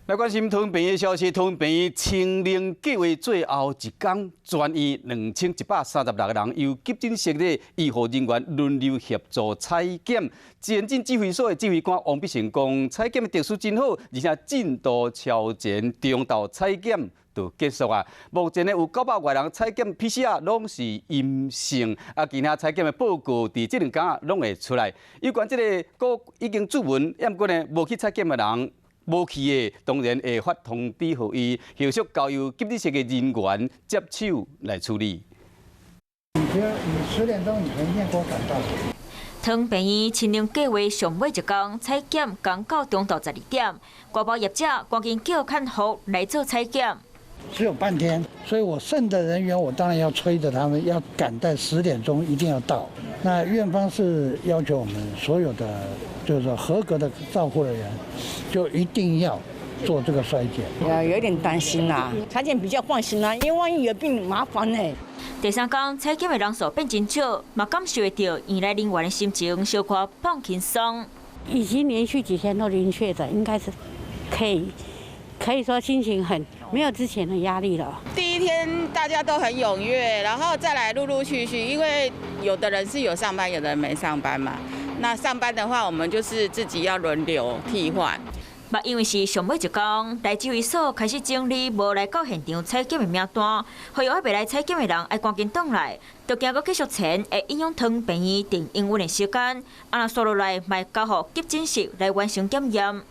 來關心桃園病院的消息，桃園病院清零計劃最後一工，全院2136個人由急診室的醫護人員輪流協助採檢。前進指揮所的指揮官王必成講，採檢的秩序真好，而且進度超前，中晝採檢就結束啊。目前呢有900外人採檢 PCR 攏是陰性，啊，其他採檢的報告佇這兩工攏會出來。有關這個閣已經注文，毋過呢無去採檢的人，無去的，當然會發通知予伊，後續交由急診室的人員接手來處理。你覺得你10點鐘以前驗過趕到？桃園病院清零計劃上尾一工採檢，剛到中晝12點，掛包業者趕緊叫看護來做採檢。只有半天，所以我剩的人員，我當然要催着他們，要趕在10點鐘一定要到。那院方是要求我們所有的，就是說合格的照護人員，就一定要做這個篩檢。有點擔心啦，採檢比較放心啦，因為萬一有病麻煩呢。第三工採檢的人數變真少，嘛感受會著院內人員的心情小可放輕鬆。已經連續幾天都零確診，應該是可以說心情很沒有之前的壓力了。第一天大家都很踴躍，然後再來陸陸續續，因為有的人是有上班，有的人沒上班嘛。那上班的話，我們就是自己要輪流替換。嘛，因為是上尾一工，來指揮所開始整理無來到現場採檢的名單，呼籲猶未來採檢的人愛趕緊轉來，著驚閣結束前會影響桃園病院營運的時間。啊，若煞落來，嘛會交予急診室來完成檢驗。